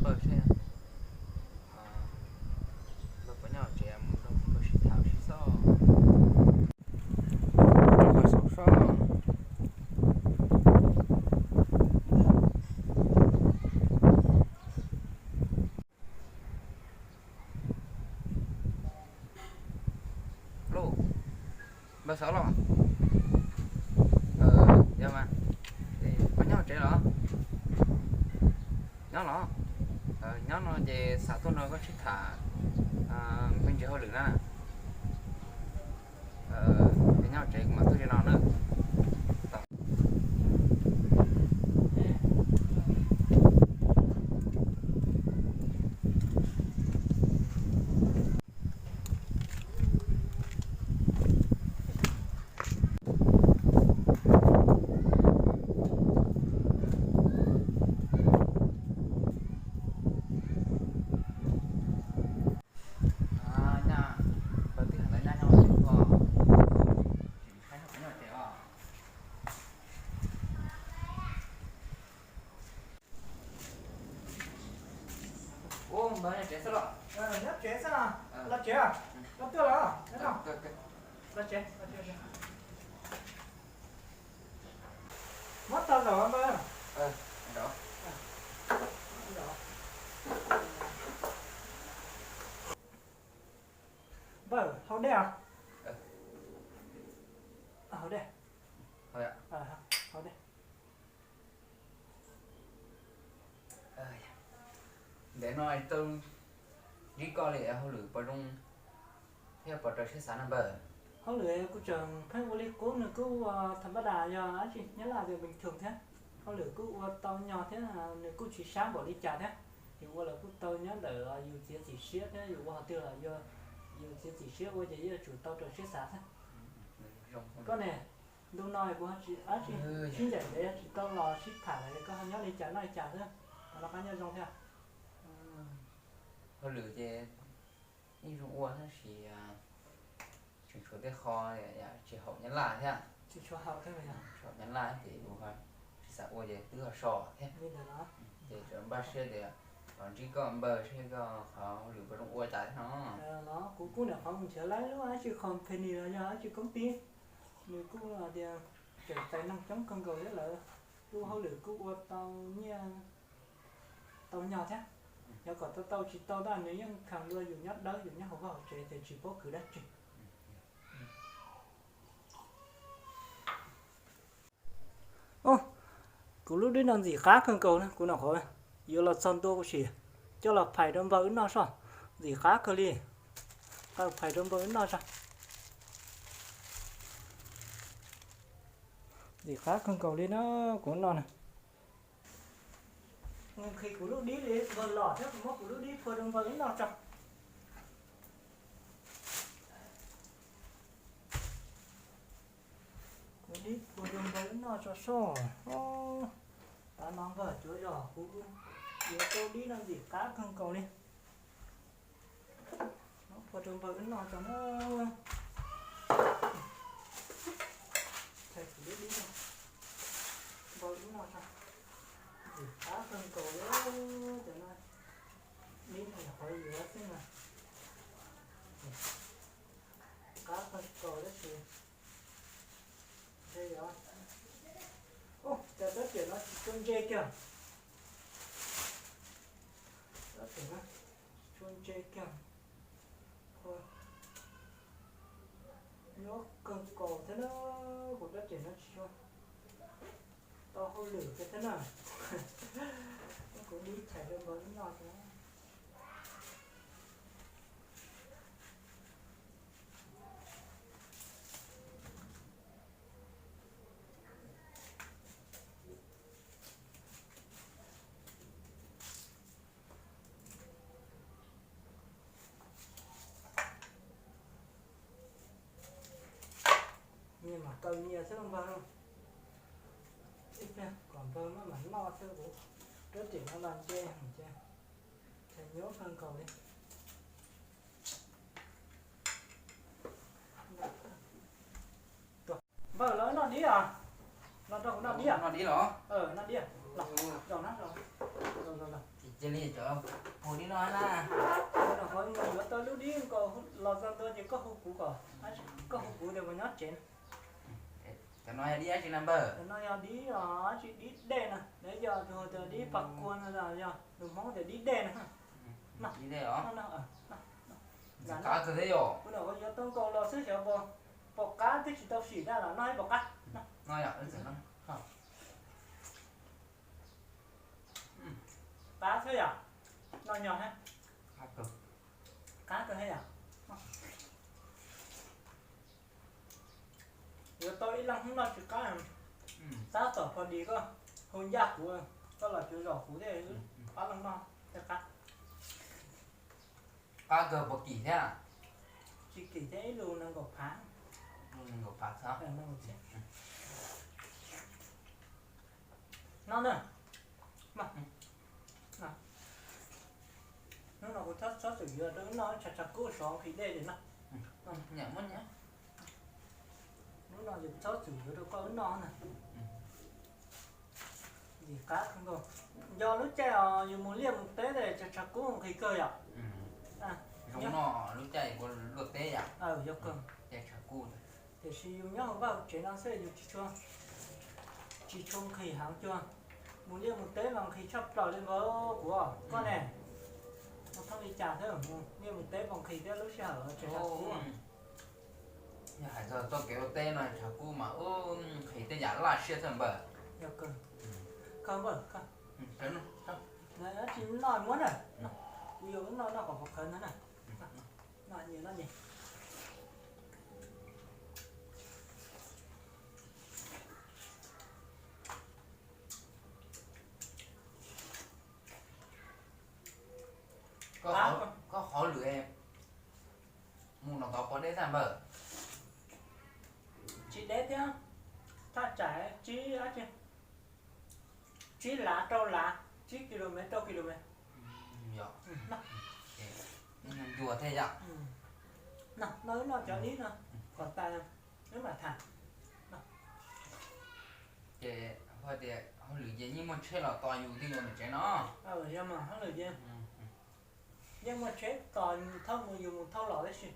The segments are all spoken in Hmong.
Npawg, seb npawg puas nyob tsev, mus nrog npawg sib tham sib xoj. Nrog npawg xaus soj. Npawg xaus los? Yog mas, puas nyob tsev los? Nyob los? Nyob no ces xav tuaj nrog koj sib tham me ntsis hauj lwm na. Nyob tsev kuv mam tuaj tsev no na. Nyaj, npawg twb hais ntawd nyaj nyob tsev os. Tsis mus saib nyob tsev os. Ub, npawg nyob tsev xwb los? Nyob tsev xwb los? Los tsev, los tuaj los? Los tsev, los tsev. Muab tau zaum npawg. Npawg, haus dej os? Haus dej. Haus dej. Ntawm no tau ntsib koj li, hauj lwm puas zoo thiab puas raws siab xav na npawg? Hauj lwm kuj tseem pheej ua li qub, nws kuj ua tham npaj das yog dab tsi nyab laj tias bình thường thiab. Hauj lwm kuj ua tau nyog thiab, nws kuj tsis sab npaum li cas thiab. Yus ua los kuj tau nyob ntawm yus txiav txim siab thiab, yus ua qhov twg los yog yus txiav txim siab ua ces yuav tsum tau raws siab xav thiab. Koj ne, ntu no kuv ho tsis dab tsi sib ncaim ntev, tsis tau los sib tham lawm, koj ho nyob li cas noj li cas xwb, qhov no qab nyob zoo thiab? Hauj lwm ces yeej zoo ua tab sis tseem tshuav tej qho tsis haum nyab laj thiab. Tsis haum nyab laj ces yus ho tsis xav ua ces twb ho so thiab. Ces tseem npaj siab tias los ntsib koj npawg seb koj qhov hauj lwm puas zoo ua cas thiab no. Los kuv kuj niam qhov mus nrhiav lawv lub dab tsi company los yog dab tsi koob tib, nws kuj tias tseem tais neeg coob kawg nkaus thiab, lawv lub hauj lwm kuj ua tau nyiaj tau nyog thiab. Yog kom tau tau tsis tau ntag, nws yeej khaws dua yus nyob dawb yus nyob hauv vaj hauv tsev ces tsis paub kwv dab tsi. Kuv lub dib no ntxim qab kawg nkaus na, kuv nov qhov yuav los txog ntua kuv sim coj los phais rau npawg wb noj soj. Ntxim qab kawg li, phais rau npawg wb noj soj. Ntxim qab kawg nkaus li na, kuv noj na. Nqhis kuv lub dib li npawg los thiab kuv muab kuv lub dib phua rau npawg wb noj tso. Kuv dib phua rau npawg wb noj tso soj. Tav no npawg cuav zog kuv yuav tau dib no ntxim qab kawg nkaus li. Phua rau npawg wb noj tso na. Phais kuv lub dib no, npawg wb noj tso. Ntxim qab kawg nkaus li. Cov no dib no yog qhov yuav xwb na. Qab kawg nkaus tab sis ntshe yog, cas rab riam no tsis tshua ntse kiag. Rab riam no tsis tshua ntse kiag. Nyob kawg nkaus thiab na, kuv rab riam no tsis tshua tau hauj lwm kiag thiab na. Kuv dib phais rau npawg wb noj tso. Nyias mam kaw nyias xwb los npawg. Ib pliag kom npawg maj mam noj xwb, kuv rab riam no los ntse heev ces nyob kawg nkaus li. Npawg, los noj dib os. Los nrog kuv noj dib os. Noj dib los? Noj dib. Los, los, los. Cia li cov pug dib no na. Ua no qhov mus yuav tau lub dib nkaus los txog ntua ces koj hu kuv kom, koj hu kuv tias puas nyob tsev. Cov no yog dib dab tsi na npawg? Cov no yog dib, tsis dib dej na, lawv yog tus hais tias dib pas kua no, yog tus Hmoob tias dib dej na. Dib dej os. Qab kawg thiab yom. Kuv yuav tau nkaus los xwb xyov puas qab, twb tsis tau sim daj los noj ib puas qab. No yom, qab thiab yom. Noj nyog thiab. Qab kawg thiab yom. Yuav tau ib leeg hnub noj tsis qab, tab tom pom dis koj hu ncaj kuv, koj los cuav zos kuv thiaj ob leeg noj thiaj qab. Qab kawg puas kim thiab? Tsis kim thiab, ib lus nees nkaum phav. Ib lus nees nkaum phav xwb. No na. Hnub no kuv txhob txwm yuav rau wb noj tshav tshav kub sov nqhis dej ces no. Hnub no ces kuv txhob txwm yuav rau koj wb noj na. Ntxim qab kawg nkaus. Nco lub caij os yus mus liaj mus teb tej tshav tshav kub nqhis kawg yom. Zoo noj lub caij luaj teb yom. Yog kawg. Caij tshav kub. Tiam sis yus nyob hauv vaj hauv tsev no xwb yus tsis tshua, tsis tshua nqhis heev cuag. Mus liaj mus teb mas nqhis tshaj plaws li nkaus kuv, koj ne. Mus thooj li cas thiab, mus liaj mus teb puas nqhis thiab lub sij hawm tshav tshav kub? Yog hais txog txoj kev ua teb no tshav kub mas ub nqhis tej yam laj siab txog npawg. Yog kawg. Kawg npawg, kawg. Tsis noj muab na. Kuv yuav wb noj noj kom pov khawv ntag na. Noj nyias noj nyias. Koj hauj lwm mus no tod puas deb tag npawg? Tsis deb thiab, thaj tsam tsib, tsib lav rau lav, tsib kilomev rau kilomev. Yog, ncua thiab yom. No wb noj cov dib no kom tas wb mam tham. Ces hais tias hauj lwm ces yeej muaj tsheb los tos yus tij laug ntawm tsev no. Yog mas hauj lwm ces yeej muaj tsheb tos mus thauj, mus yus mus thauj los tib si.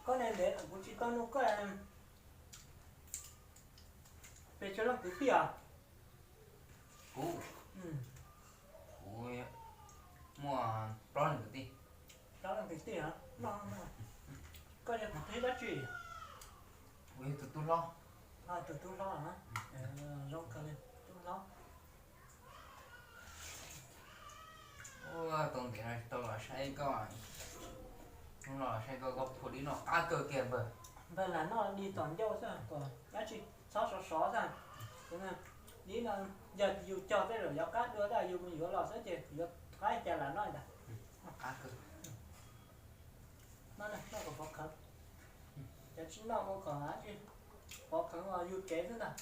Koj ne, ntev kuv tsis tau nug koj, pes tsawg leej kwv tij os? Kuv, kuv muaj plaub leeg kwv tij. Plaub leeg kwv tij os? Koj yog tus twg dab tsi? Kuv yog tus tub hlob. Tus tub hlob, zoo kawg li tub hlob. Ua tau ntev no tsis tau los saib koj, hnub no los saib koj, koj phua dib noj qab kawg kiag npawg. Npawg lam noj dig tom ncauj xwb kom dab tsi txhob sov sov xwb. Dib no yog yus cog tej zaum yuav qab dua, tab yus mus yuav los xwb ces yuav qab cas lam noj ntag. Noj kom pov khawv. Cov tsis noj ua kom dab tsi pov khawv los yus tsev xwb ntag.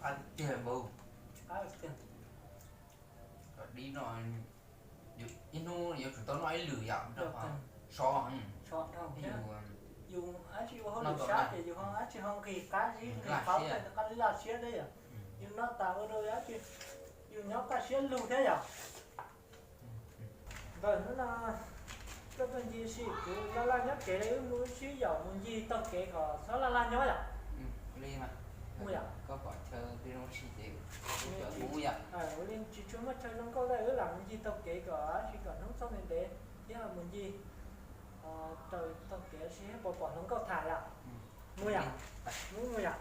Qab tiag npaum. Qab tiag. Cov dib no ib hnub yuav tsum tau noj ib lwm yom, rau qhov sov heev. Yus dab tsi ua hauj lwm sab ces yus ho dab tsi ho nqis qab zib nqis qab, qab laj siab thiab yom. Yus noj tas ua rau dab tsi, yus nyob kaj siab lug thiab yom. Npawg, hnub no koj tuaj ncig sim kuv laj laj nyob kev li, wb mus sib yaum mus ncig taug kev kom txhob laj laj nyob yom. Mus yom. Ua li tsis tshua muaj chaw zoo nkauj, wb lam mus ncig taug kev kom, tab sis kom hnub txhob ntev ntev thiab mus ncig raws taug kev seb puas pom hluas nkauj tham yom. Mus yom. Mus, mus yom.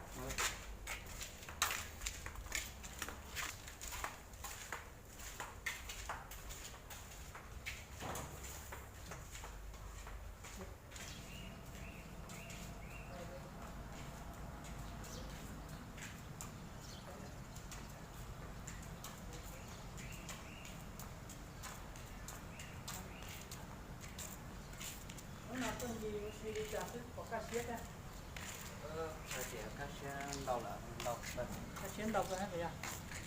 Tuaj ncig ua si li cas xwb pom kaj siab thiab? Hais tias kaj siab ntau lawm, ntau kawg. Kaj siab ntau kawg thiab puas yog?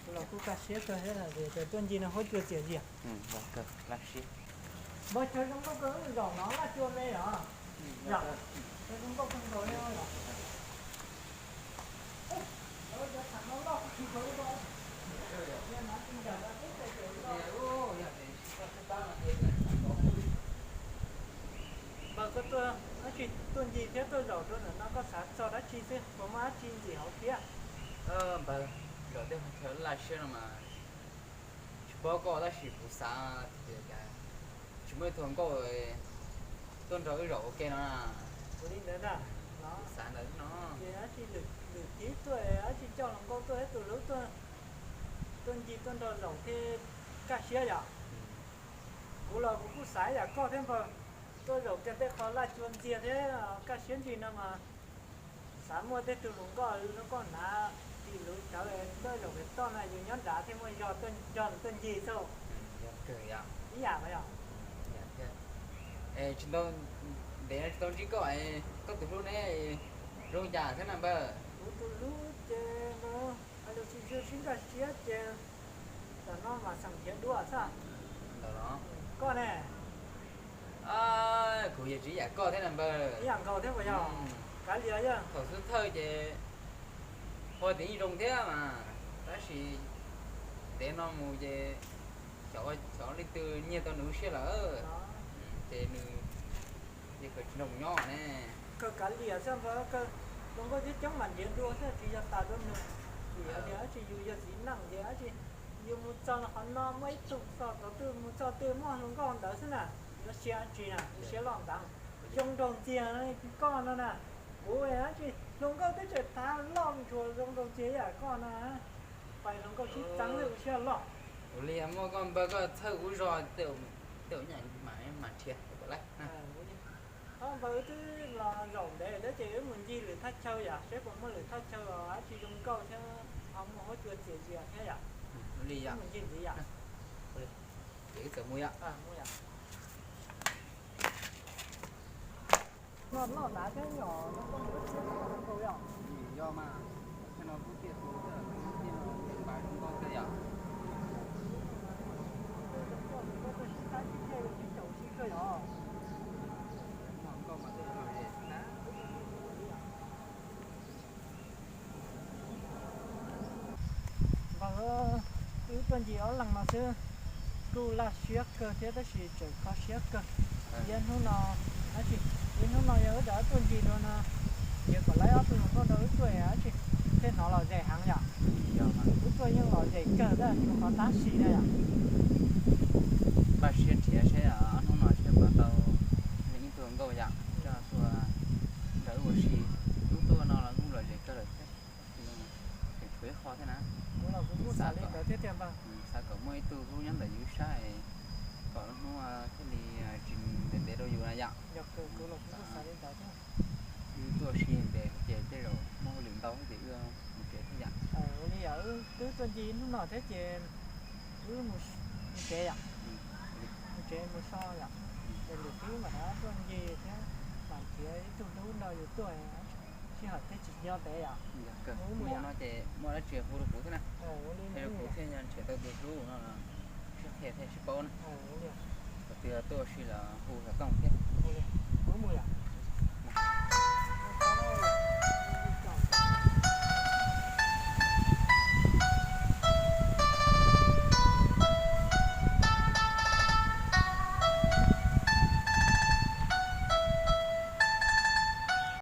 Kuv los kuj kaj siab kawg thiab, vim tias tuaj ncig no huab cua txias zias. Npawg, chaw zoo nkauj kawg zaum no Laj Cua me yom? Chaw zoo nkauj kawg nkaus li os. Npawg, koj tuaj dab tsi, tuaj ncig thiab tuaj zaum rau ntawm no koj xav txog dab tsi xwb, puas muaj dab tsi ntxim hauv thiab? Npawg, zaum tej qhov chaw laj siab no mas tsis paub koj tab sis kuv xav tias cas tsis muaj ib tug hluas nkauj tuaj nrog wb zaum ua ke no na. Ua li ntawd na. Kuv xav ntawd no. Ces dab tsi lwm tib tuaj dab tsi coj hluas nkauj tuaj thiab tus hlub tuaj, tuaj ncig tuaj nrog zaum thiab kaj siab yom? Kuv los kuv kuj xav ib yam koj thiab npawg, tuaj zaum kiag tej qhov laj cua ntxiag thiab kaj siab ntsis no mas xav muaj tej tug hluas nkauj zoo nkauj hnav ris luv cawv tuaj zaum pem toj na, yus nyob nrad thiaj muaj zog nrog nws tuaj ncig xwb. Ib yam mas yog. Tsis tau, ntev tsis tau ntsib koj, koj tus hlub ne zoo cas thiab na npawg? Kuv tus hlub ces npawg hais lus tsis zoo sib nkag siab ces tam no mam xeem nrhiav dua xwb. Ntawd los? Koj ne? Kuv yog tsis ib yam koj thiab na npawg. Ib yam nkaus thiab puas yog? Kav liam yog. Thaum xub thawj ces ua tias yeej zoo thiab mas, tab sis ntev no mus ces xyov leej twg nyiag tau nws lub siab lawm, ces nws ces kawg tsis nrog kuv nyob ne. Kawg kav liam xwb npawg, kawg hluas nkauj coob coob mas nrhiav dua xwb tsis yog tas rau nws. Vim tias dab tsi yus yog txiv neej ces dab tsi yus mus txog qhov no muaj ib tug txog thaum twg mus txog twg muaj hluas nkauj ntawd xwb na, yuav siab dab tsi na, yuav siab loj ntawd. Zoo nraug ntxiag koj no na, kuv dab tsi hluas nkauj twb tseem thav loj ntshua zoo nraug ntxiag ib yam koj na, pais hluas nkauj sib txeeb xwb ua siab loj. Ua li muaj koj npawg koj txhawj kuv zog, tej zaum mam nrhiav kom lawm. Npawg, wb twb los zaum ntev thiab ces wb mus ncig lwm thaj chaw yom, seb puas muaj lwm thaj chaw dab tsi zoo nkauj thiab ho muaj huab cua txias zias thiab yom. Mus ncig ntxiv yom. Ces wb txawm mus yom. Noj noj hnav thiab nyom zoo nkauj thiab txias zoo nkauj yom. Yog mas, tej no kuj tiaj tus thiab, tej no npas zoo nkauj thiab yom. Koj tuaj sib tab sib ceg sib caum sib kawg yom. Muaj nkauj mas tuaj lom zem xwb na. Npawg, wb tuaj ncig ob leeg no xwb, kuj laj siab kawg thiab tab sis tseem kho siab kawg. Ib hnub no, dab tsi, ib hnub no yog wb rov tuaj ncig dua no, ces kom lawv ob tug hluas nkauj nrog wb tuaj dab tsi, thiaj hnov lom zem heev yom. Wb tuaj yeej lom zem kawg tab sis qhov tab sis na yom. Npaj siab nrhiav seb ob hnub no seb puas tau ib tug hluas nkauj yom, coj tuaj nrog wb ua si. Wb tuaj no los kuj lom zem kawg lawm thiab, tseem tshuav ib qho thiab na. Kuv los kuv kuj xav li ntawd thiab tiag npawg. Xav kom muaj ib tug hlub nyob ntawm yus ib sab, kom lub hnub thiaj li tsis ntev ntev rau yus na yom. Yog kawg, kuv los kuv kuj xav li ntawd thiab. Wb tuaj ua si ntev ces tej zaum muaj hauj lwm ntau ces wb mus tsev thiab yom. Ua li yom, wb twb tuaj ncig hnub no thiab ces wb mus tsev yom. Mus tsev mus so yom. Ces lwm tib mam rov tuaj ncig thiab mam nrhiav ib tug hlub nrog yus tuaj, sij hawm thiaj tsis nyob ntev yom. Mus no ces muaj dab tsi hu rau kuv thiab na, thiaj rau kuv thiaj nrhiav tau tus hlub no, sib qhia thiaj sib paub na. Qhov twg tuaj ua si los hu xov tooj thiab. Wb mus yom.